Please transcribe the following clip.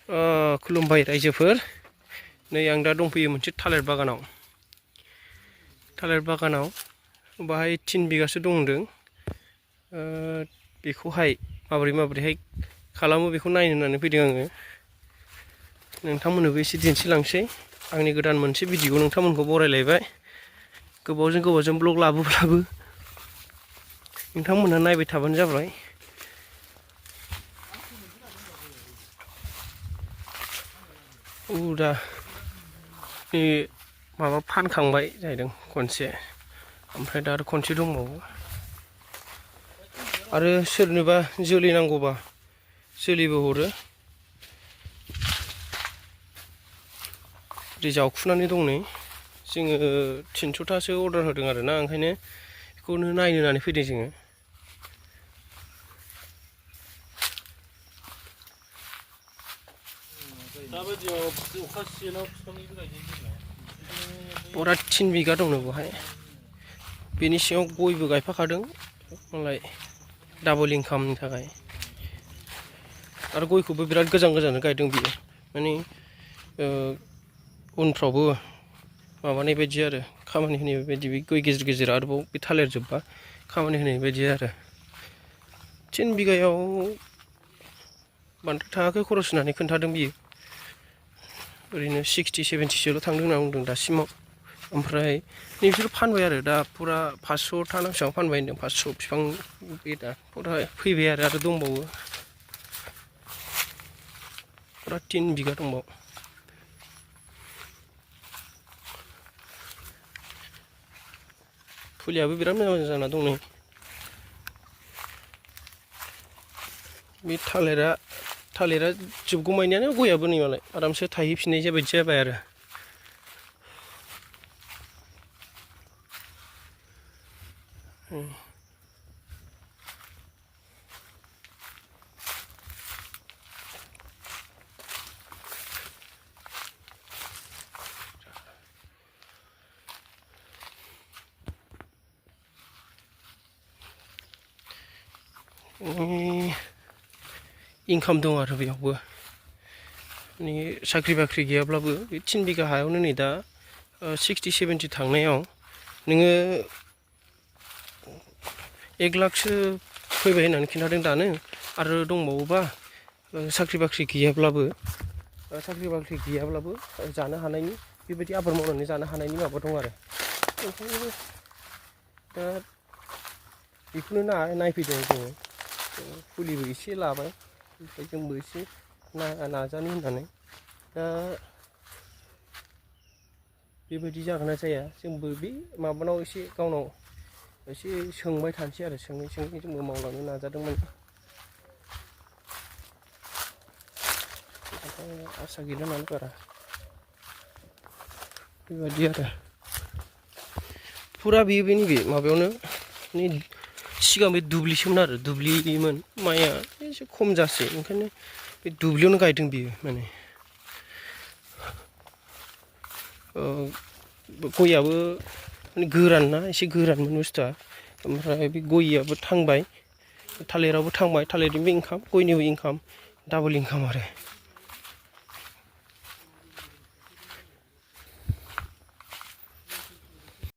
खुलुमबाय रायजोफोर नै आं दा दंफैयो मोनसे थालिर बागानाव बाहाय 3 बिगासो दंदों बेखौहाय माबोरैहाय खालामो बेखौ नायनो होननानै फैदों आङो नोंथांमोननोबो एसे दिन्थिलांसै आंनि गोदान मोनसे भिडिअ नोंथांमोनखौ बरायलायबाय गोबावजों ब्लग लाबोब्लाबो नोंथांमोनहा नायबाय थाबानो जाबाय दा बे माबा फानखांबाय जाहैदों खनसे ओमफ्राय दा आरो खनसे दंबावो आरो सोरनोबा जोलै नांगौबा जोलैबो हरो दै जावखुनानै दं नै जोङो 300थासो अर्डार होदों आरोना ओंखायनो बेखौनो नायनो होननानै फैदों जोङो बरा 3 बिगा दंनो बहाय बेनि सिङाव गयबो गायफाखादों मालाय डाबल इनकामनि थाखाय आरो गयखौबो बिराद गोजान गायदों बियो माने उनफ्रावबो माबानाय बायदि आरो खामानि होनाय बायदि बे गय गेजेर आरोबाव बे थालिर जोबबा खामानि होनाय बायदि आरो 3 बिगायाव बांद्राय थाङाखै खरस होनानै खोन्थादों बियो ओरैनो 60-70सोल' थांदों होनना बुंदों दासिमाव ओमफ्राय नैबिसोर फानबाय आरो दा फुरा 500था ना बेसेबां फानबाय होनदों 500 बिफां बे दा फुरा फैबाय आरो दंबावो फुरा 3 बिगा दंबावो फुलियाबो बिराद मोजां जाना दं नै बे थालिरा जोबगौमानियानो गयाबो नै मालाय आरामसे थायहैफिननाय बायदि जाबाय आरो इनकाम दं आरो बेयावबो माने साख्रि बाख्रि गैयाब्लाबो बे 3 बिगा हायावनो नै दा 60-70 थांनायाव नोङो 1 लाखसो फैबाय होननानै खिन्थादों दानो आरो दंबावोबा साख्रि बाख्रि गैयाब्लाबो जानो हानायनि बेबायदि आबाद मावनानै जानो हानायनि माबा दं आरो ओंखायनो दा बेखौनो नायफैदों जोङो फुलिबो एसे लाबाय ओमफ्राय जोंबो एसे नाजानो होननानै दा बेबायदि जागोन ना जाया जोंबो बे माबानाव एसे गावनाव एसे सोंबाय थानोसै आरो सोङै जोंबो मावलांनो नाजादोंमोन आसा गैला नालाय बारा बेबायदि आरो फुरा बेयो नैबे माबायावनो सिगां बे दुब्लिसोमोन आरो दुब्लिमोन माइआ एसे खम जासै ओंखायनो बे दुब्लियावनो गायदों बियो माने गयाबो माने गोरान ना एसे गोरानमोन बुस्थुआ ओमफ्राय बे गयाबो थांबाय थालिरावबो थांबाय थालिरनिबो इनकाम गयनिबो इनकाम डाबल इनकाम आरो